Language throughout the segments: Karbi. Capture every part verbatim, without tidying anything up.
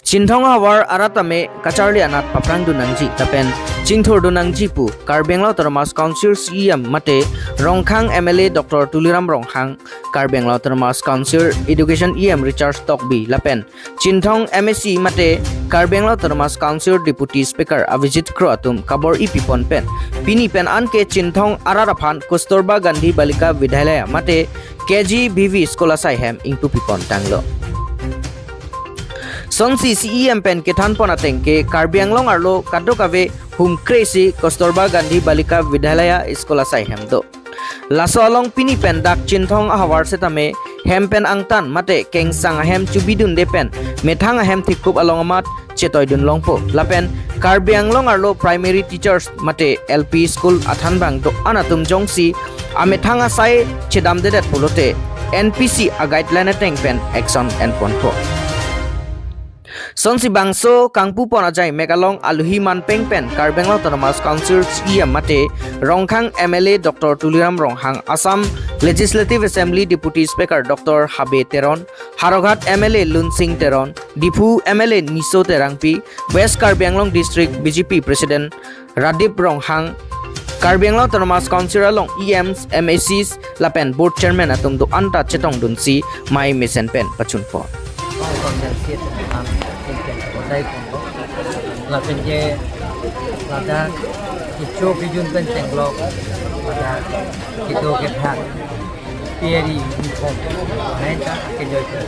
Chinthong ahavar arat tame kacharli anat paprangdun nangji lapen chingthurdun nangji pu Karbi Anglong Autonomous Council C E M mate Rongkhang M L A Doctor Tuliram Ronghang, Karbi Anglong Autonomous Council Education E M Richard Tokbi lapen Chinthong M A C mate Karbi Anglong Autonomous Council Deputy Speaker Avijit Kro atum kabor-i pipon pen pini pen anke Chinthong arat aphan Kasturba Gandhi Balika Vidyalaya mate K G B V school asai hem ingpu pipon tanglo. Sonsi C E M pen kethanpon ateng ke Karbi Anglong arlo kadokave humkre si Kasturba Gandhi Balika Vidyalaya school asai hem do. Laso along pini pen dak Chinthong ahavar setame hem pen angtan mate kengsang ahem chubidunde pen methang ahem thikup along amat chetoidun longpo. Lapen Karbi Anglong arlo primary teachers mate L P school athanbang do-an atum jongsi amethang asai chedamdedet pulote N P C a guideline ateng pen action enponpo. Sonsi bangso kangpupon ajai mek along aluhi manpeng pen Karbi Anglong Autonomous Council C E M mate Rongkhang M L A Doctor Tuliram Ronghang, Assam Legislative Assembly Deputy Speaker Doctor Habe Teron, Howraghat M L A Lunsing Teron, Diphu M L A Niso Terangpi, West Karbi Anglong District B J P President Radip Ronghang, Karbi Anglong Autonomous Council along E Ms, M A Cs lapen Board Chairman atum do-an ta chetongdunsi mei mesen pen pachunpo. Lapen ke ladak kecho kejun pen tenglok, ladak kedo kethak, peri uniform, lain ta kejoi pen.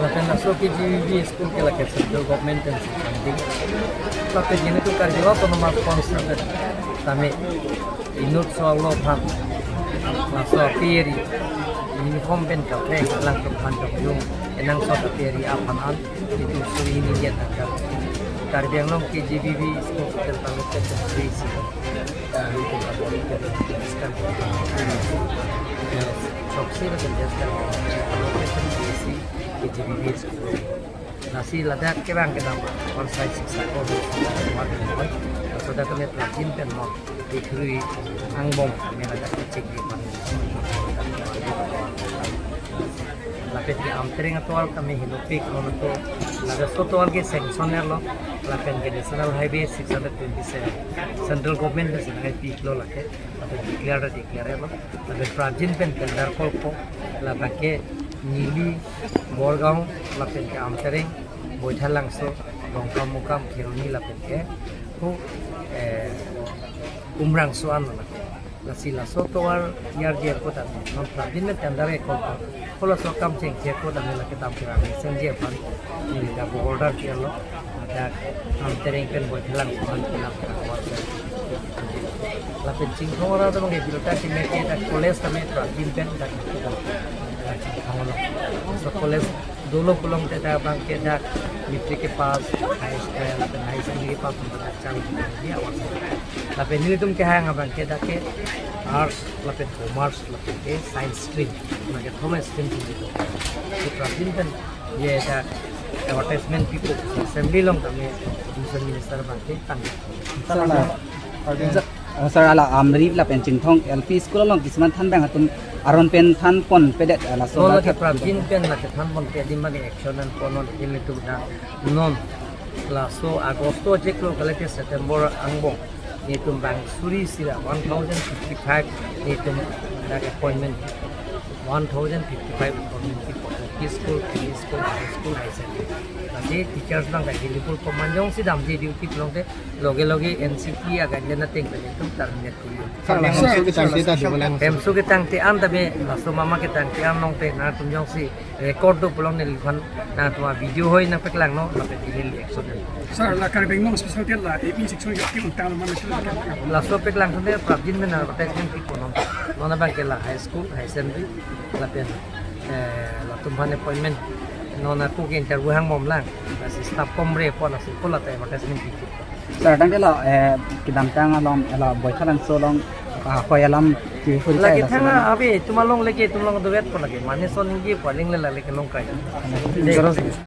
Lapen laso K G B V school ke lake central government pen si funding. Lapen jene tu Karbi Autonomous Council pen tame inut so lo phan laso peri uniform pen kaprek alangtum aphan jong jong enang so peri aphan an itu suri ni dia tanggal. Karbi Anglong K G B V school pen tame pen si. Lasi ladak kevang kedam, or sai siksa ko, so dak kami prajin pen mo, di khrui angbong kami ladak kecek di pan. Lapen ke Amtereng atovar kami hinopik, monato ladak so tovar ke sanction lo, lapen ke National Highway six hundred twenty-seven, central government ke sanction pi lo lake, lapen declare declare lo, lapen prajin pen tender call ko, lapen ke Nili, Borgaon, lapen ke Amtereng, Baithalangso, Dongkamukam, Kheroni, lapen ke hu, eh, Umrangso an lapen. Lasi laso tovar yarji ako tame, non prajin pen tender ako ko, ko laso akam chengche ako tame lake dam kevang mesen ji aphan, neli dak order kiya lo, dak Amtereng pen Baithalangso an kena kena awar pen. Lapen Chinthong arat tame ke bilta kime ke dak college tame prajin pen dak Chinthong lo. So college dolo pulote dak abang ke dak matric ke pass, high school, lapen higher secondary ke pass, dak chang dia awar. Lapen nelitum kehang abang ke dak ke arts, lapen commerce, lapen ke science stream. Mane ke thoma stream si itu. Si prajin pen ye dak advertisement pipo, assembly along tame education minister abang ke tang. Sir, ala, sir, sir, ala Amri lapen Chinthong L P school along kisuman thanbang atum aron pen thanponpedet, ala so. Laso la lake prajin pen lake thanponpe adim abang ke action enpon non, nelitum dak non laso August chiklo kalite September angbong nelitum bang suri sira one thousand fifty-five nelitum dak appointment, one thousand fifty-five appointment pipo, L P school, M E school, high school, higher secondary. Lasi teachers abang ke available ko, manjong si damji duty pulote loge loge N C T a guideline ateng pen nelitum terminate kuri. Sir, la hemso ketangte ta do lang. Hemso ketangte an tame, laso mama ketangte an along te nangtum jongsi record do pulote neliphan nangtum avideo hoi nangpaklang non, lapen neli action. Sir, la Karbi Anglong special tel la A P section ke ki untang lo mana sila. Laso paklang tame prajin pen advertisement pipo non. Non abang ke la high school, higher secondary, lapen, eh, latum aphan appointment. Non ako ke interview hangbom lang. Lasi staff komre pon, lasi ko la ta advertisement pipo. Sir, tangte la, eh, kedamtang along, la Baithalangso along, ah, hoi alam, ki huri lake kai la thang sir. Abe, itum along lake, itum along dovet ko lake. Mane son ningje paling le la lake long kai. Sir,